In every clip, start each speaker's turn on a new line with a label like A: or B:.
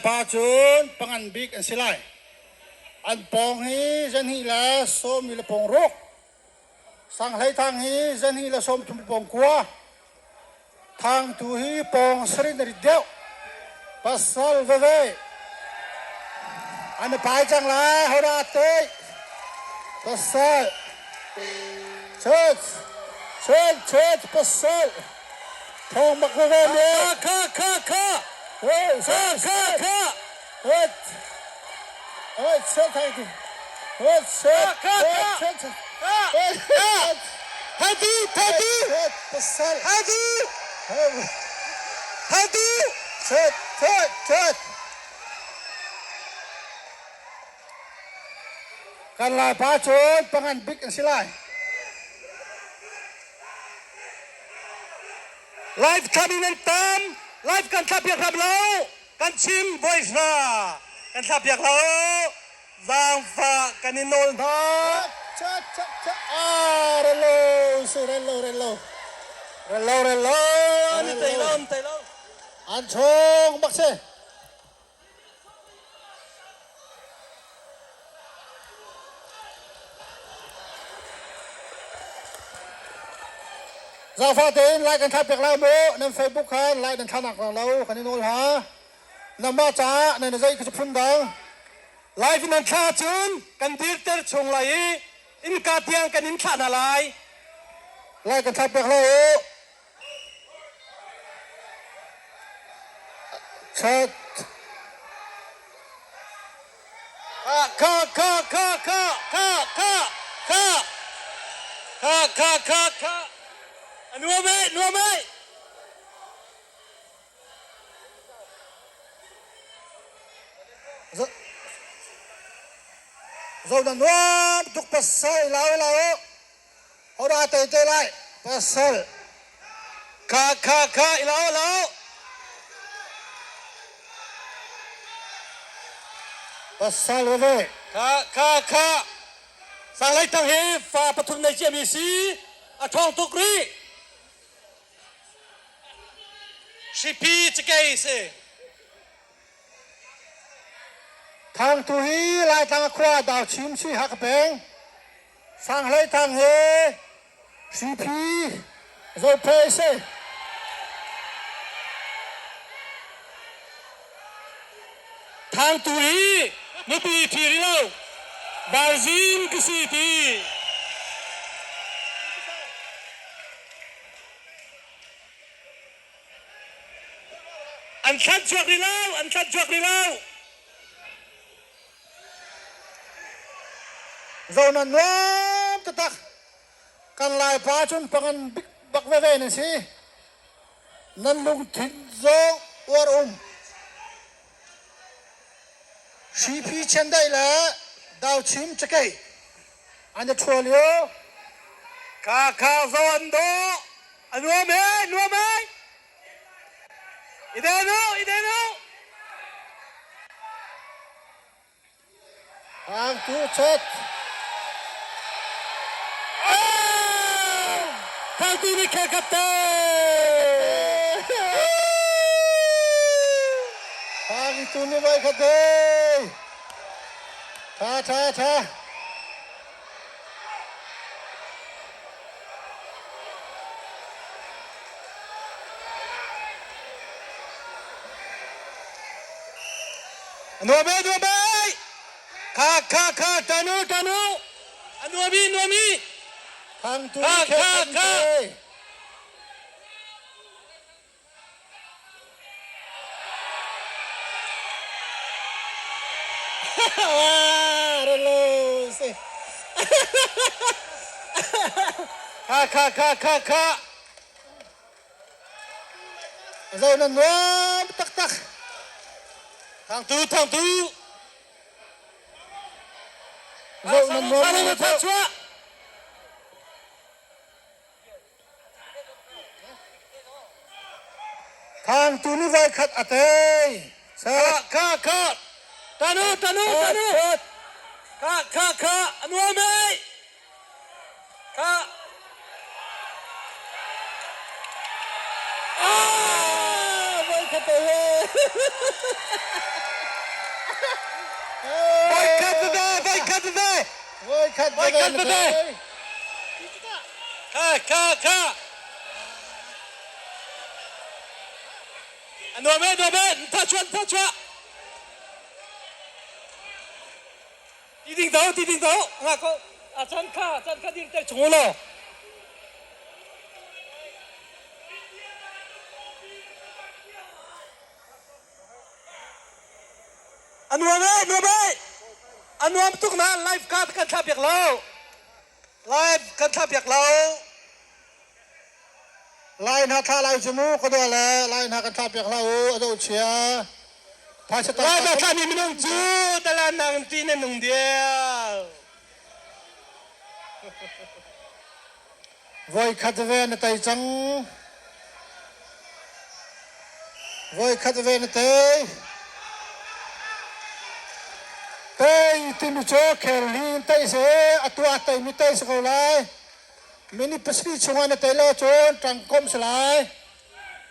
A: Pa cun pangan bik an si lai. An pawng hi zanhnih le sawmi le pawng ruk. Sanghlei thang hi zanhnih le sawm thum le pawng kua. Thangtu hi pawng sarin a rit deuh. Pasal veve. An pai cang lai hodah te. Pasal. Church. Church, church, pasal. Thawng bak veve ne.
B: Kha kha kha. Kha kha kha.
A: Hot. Hot, set thang tu. Hot, set.
B: Kha kha kha. Kha. Thangtu, thangtu.
A: Hot, pasal.
B: Thangtu. Thangtu.
A: Set, set, set. Kan lai pa cun pangan bik an si lai.
B: Live thlam in an tam. Live kan thlah piak hram lo. Kan chim voice hna. Kan thlah piak lo. Zaangfah kan in nawl hna.
A: Cha cha cha ah relo si relo relo relo relo
B: An i tei lo, an tei lo.
A: An chong bak si. Zaangfah tein like kan thlah piak lai mu. Nan Facebook khan like nan thlanak lang lo kan i nawl ha. Nangmah caah nan zei khi cu phun dang.
B: Live nan thlah cun kan dirter chung lai i innka tiang kan in thlah hna lai.
A: Like kan thlah piak lo u. Chat.
B: Kha kha kha kha kha kha kha kha kha kha kha nuam e nuam e.
A: Zo na nuam tuk pasal lau lau. Ora te te lai pasal.
B: Kha kha kha ilo lo.
A: Pasal ve.
B: Kha kha kha. Sanglei tang hi fa pathum nei cia mi si. A ṭhawng tuk rih. Hripi cakei si.
A: Thangtu hi Laitlang khua Dauchim si hak peng. Sanghlei Thang hi Hriphi Zophei si.
B: Thangtu hi nupi ṭhi rih lo Barzin ka si ti. An thlan chuak rih lo, an thlan chuak rih lo.
A: Zo na nuam taktak. Kan Laipa cun pangan bik bak veve nan si. Nan lungthin zong uar um. Hripi chiandeih le dauchim cakei an i ṭhual lio.
B: Kha kha zo an dawh. A nuam e, nuam e. I den u, i den u.
A: Hang tu chat.
B: Thang tu nih khel kap te.
A: Hang tu nih vai khat te. Tha tha tha.
B: Nuam e nuam e. Kha kha kha tanu tanu. Nuami nuami.
A: Thang tu
B: Kha
A: khe
B: kha
A: an
B: kha.
A: te. Relo si.
B: Kha kha kha kha kha.
A: Zo na nuam taktak.
B: Thangtu thangtu.
A: Zo na nuam
B: Thangtu
A: taktak. Thangtu nih voikhat a tei.
B: Kha kha kha. Tanu tanu tanu. Kha kha kha. Nuam e. Kha.
A: Ah, voikhat tei.
B: Voikhat veve, voikhat veve.
A: Voikhat
B: Voikhat veve. Kha, kha, kha. A nuam e, nuam e. Tha chuan, tha chua. Ti ding do, ti ding do. Nga ko. A chan kha, chan kha dir te chung lo. A nuam e, nuam e. A nuam tuk na live card kan thla piak lo. Live kan thla piak lo.
A: Lai hna thla lai cu mu ka dua le lai hna kan thla piak hlah u a do chia. Phaisa
B: Lai ba thla mi minung cu dalan nang ti na nung dial.
A: Voi khat ve na tei cang. Voi khat ve na tei. Tei timi cu khel lin tei se atu a tei mi tei si ko lai. Minute pasarih chungah na tei lo cun ṭangkom si lai.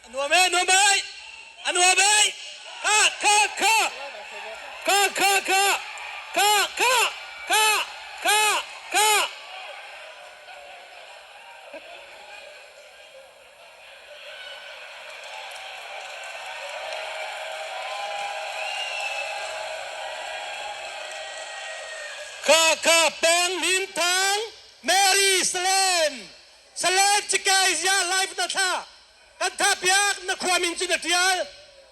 B: A nuam e, nuam e. A nuam e. Kha, kha, kha. Kha, kha, kha. Kha, kha, kha, kha, kha. Kha, kha, peng min thang. Mary Salen. Salen cikai zia live na thla. Kan tha piak na khua min cu na tial.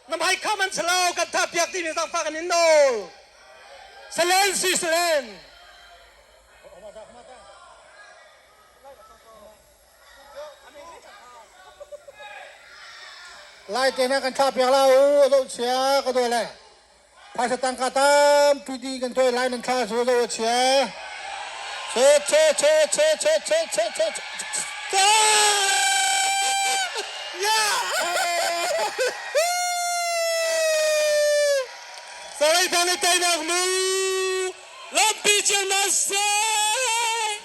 B: Na hmai kham an salo kan tha piak timi zangfah kan in nawl. Salen si Salen.
A: Lai te na kan tha piak la u do chia ka do le. Phaisa tangka tampi di kan tuai lai nan thla cu do chia. Che che che che che che che che che.
B: Yeah! Sarai thang le tainak mu lampi cio na seh.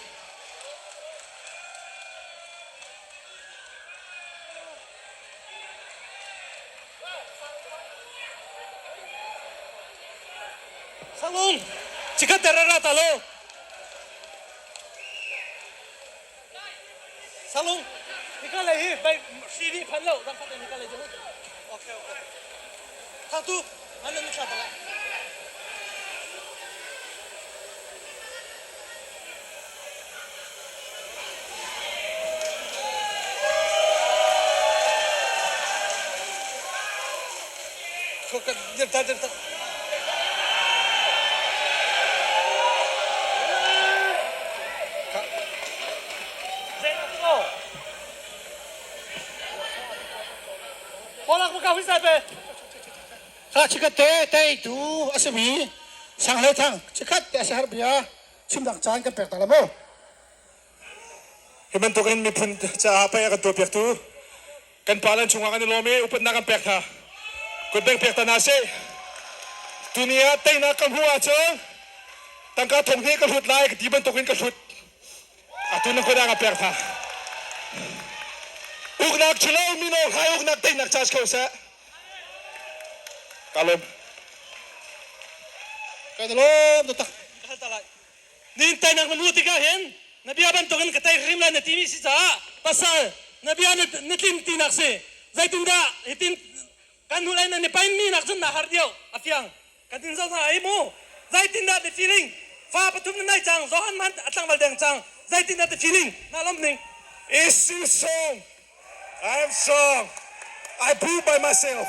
B: Salung, chikat terara talo. Salung, hika lei hi bai hri nih phan lo, dang khat in hika lei cu. Okay, okay. Thang tu, an nan thla ta. Dirta, dirta.
A: Kha chikat te teitu a simi Sang Hlei Thang chikat te a si har bia chimnak caan kan pek ta la mu.
C: Hi bantukin miphun caah pei a kan tuahpiaktu kan pa lan chungah kan i lawm i upatnak kan pek hna. Kutbeng pek ta hna sih. Tuni ah teinak ka hmuh ahcun tangka thong hnih ka hlut lai ka ti bantukin ka hlut. Atu na kut ah ka pek hna. Uknak ṭhalo mino hai uknak teinak ca si kho seh. Ka lawm.
A: Kan i lawm taktak.
B: Nin teinak na hmuh tikah hin na bia bantukin ka tei hrim lai na timi si caah pasal na bia na tlin tinak si. Zeitindah hitin kan hnulei nan i painmi nak cun na har deuh a fiang. Kan tin zoh hna ai mu. Zeitindah the feeling fa pathum na nei cang Johan man a tlangval deng cang. Zeitindah the feeling na lom ning.
C: Is too strong. I am strong. I prove by myself.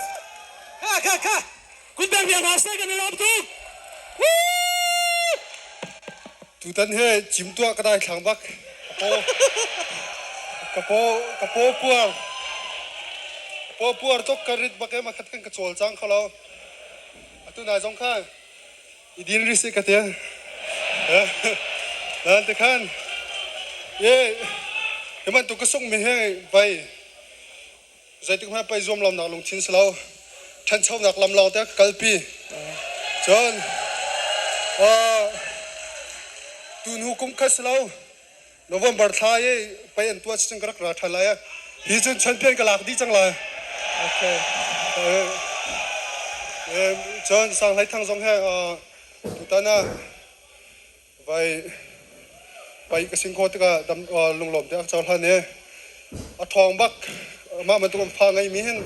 B: Kha kha kha. Kutbeng biang hna seh kan i lawm tuk.
C: Tutan he cim tuah ka dai thlang bak. Ka paw ka paw puar. Paw puar tuk ka rit bak e ma khat kan ka chawl cang kho lo. Atu nai zong kha i din ri si ka tia. Nan te khan ye hi bantuk ka sung mi he vai zeitik hmanh pei zuam lawmnak lungthin si lo ṭhanchonak lam lawng te ka kalpi cun tu kum khat si lo November thla i pei an tuah cun ka rak ra ṭhan lai hi cun champion ka lak dih cang lai.
B: Okay.
D: Cun Sang Hlei Thang zong he tutan ah vai pai ka sing kho tikah dam lunglawm te a cohlan i a ṭhawng bak. Amah bantuk fa ngeimi hin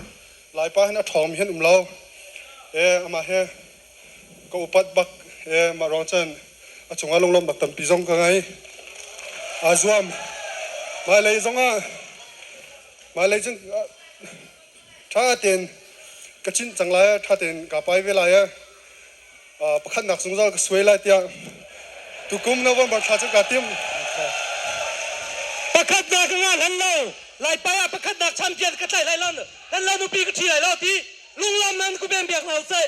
D: Laipa hin a ṭhawngmi hin um lo. Amah he ka upat bak. Mah ruang cun a cungah lunglawmnak tampi zong ka ngei. Aa zuam. Hmailei zongah hmailei cun ṭha tein ka chinh cang lai, ṭha tein kaa pai ve lai. Pakhatnak zungzal ka suai lai tiah tukum November thla cu kaa tim.
B: Pakhatnak ka ngah hlan lo. Laipai ah pakhatnak champion ka tlaih lai lo. Hlan lo nupi ka ṭhi lai lo ti lunglawm nan ku ben biak hna usih.